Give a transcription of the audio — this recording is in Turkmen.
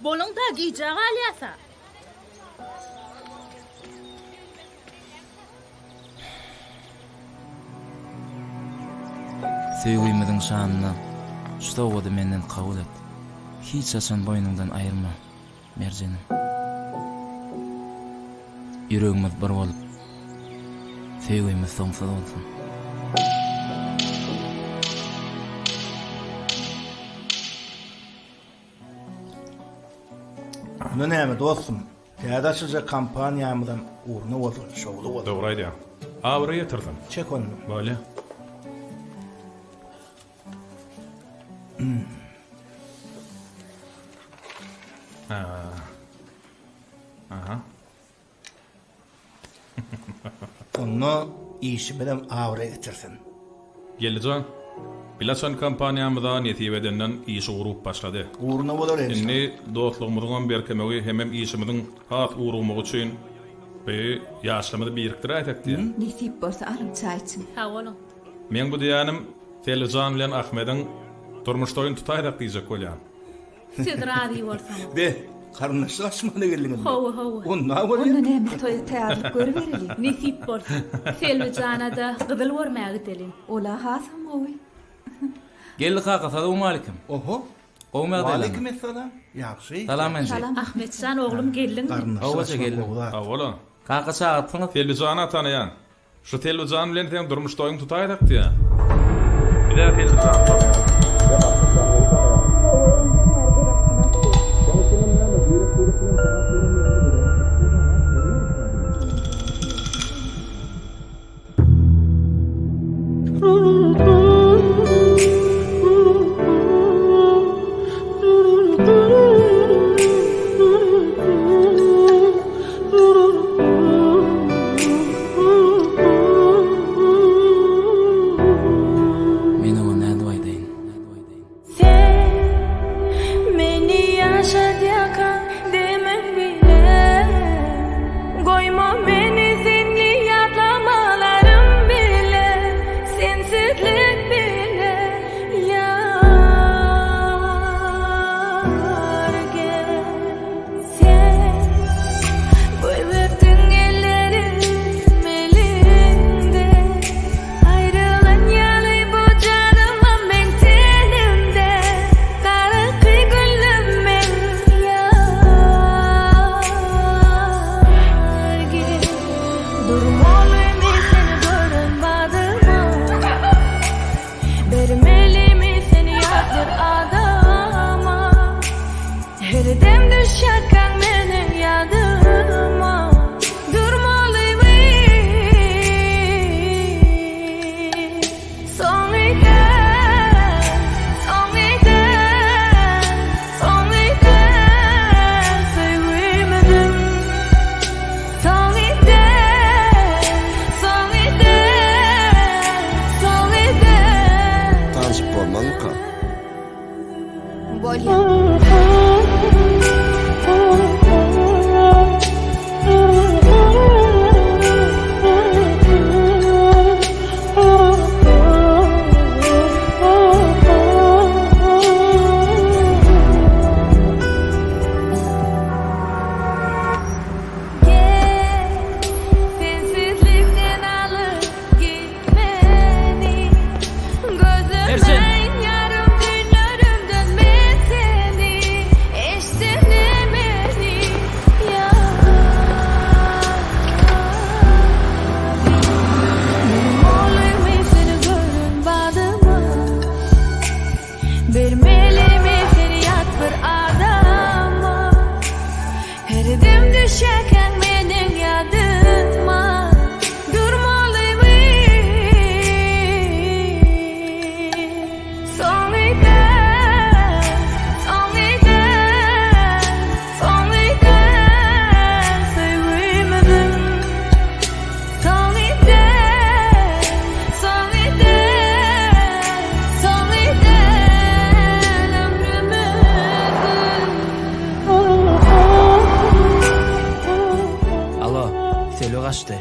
Boluň-da, gijä galýas-a. Söýgimiziň şanyna şu sowgady menden kabul et. Hiç haçan boýnuňdan aýyrma, merjenim. Ýüregimiz bir bolup, söýgimiz soňsuz bolsun. Onda näme dostum, täze açyljak kompaniýamyzam ugruna bolsun, şowly bolsun. Dogry aýdýaň. Abraý getirsin. Çek onda. Bolýa. Aha. Onda işimizem abraý getirsin. Geldijan, bil açan kompaniýamyza nesip edenden işi gurup başlady. Ugruna bolar enşalla. Indi dostlugymyzyňam berkemegi hemem işimiziň has ugrugmagy üçin bu ýaşlarymyzy birikdiräýsek diýýän. Nesip bolsa alyň çaý içiň. Sag boluň. Meň bu diýýänim Selbijan bilen Ahmediň durmuş toýuny tutaýsak diýjek bolýan. Siz razy bolsaňyz. Be, garyndaşlyk açmana geldiňizmi? Hawa, hawa. Onda bolýa. Onda näme toýa taýýarlyk görübereliň. Nesip bolsa. Selbijana-da gyzyl görmäge gideliň. Ol-a hasam gowy. Geldi kaka, salowmalikim. Oho. Gowumy ýagdaýlaryňyz? Waleýkim essalam. Ýagşy. Salam enje. Salam. Ahmetjan oglum geldiňmi? Garyndaşlyk Hawa, açmak geldim. gowy zat. Hawa-la. Kaka çagyrtsyňyz. Selbijana tanaýan. Şu Selbijan bilen seň durmuş toýuňy tutaýsak diýýän. Bizä Selbijany tanaýarys. Sen Ahmetjany gowy tanaýaň. Şoň üçinem näme, birek-birek bilen tanap ýören ýeriňde bileňok. Men oňa nädip aýdaýyn? Sen meni ýaşadýarkaň demiň bile Goýma meni senli ýatlamalarym bile Sensizlik bile ýar gel Sen goýberdiň ellerim elimde Aýrylan ýaly bu janymam meň tenimde Garaňky günlem meň ýar gel Durmalymy seni gören badyma Bermelimi seni ýat bir adama Her dem düşýärkäň meniň ýadyma Durmalymy Soňy däl, soňy däl, soňy däl söýgimiziň Soňy däl, soňy däl, soňy däl Tanşyp bolmazmyka? Bolýa. Gel, sensizlikden alyp git meni Gözümden ýarym düýnlerimden men seni Eştsene meni ýar Durmalymy seni gören badyma Bermelimi seni ýat bir adama Her dem düşerkäň meniň ýadyma Durmalymy Soňy däl, soňy däl, soňy däl söýgimiziň Soňy däl, soňy däl, soňy däl ömrümiziň. Alo, Selbi gaçdy.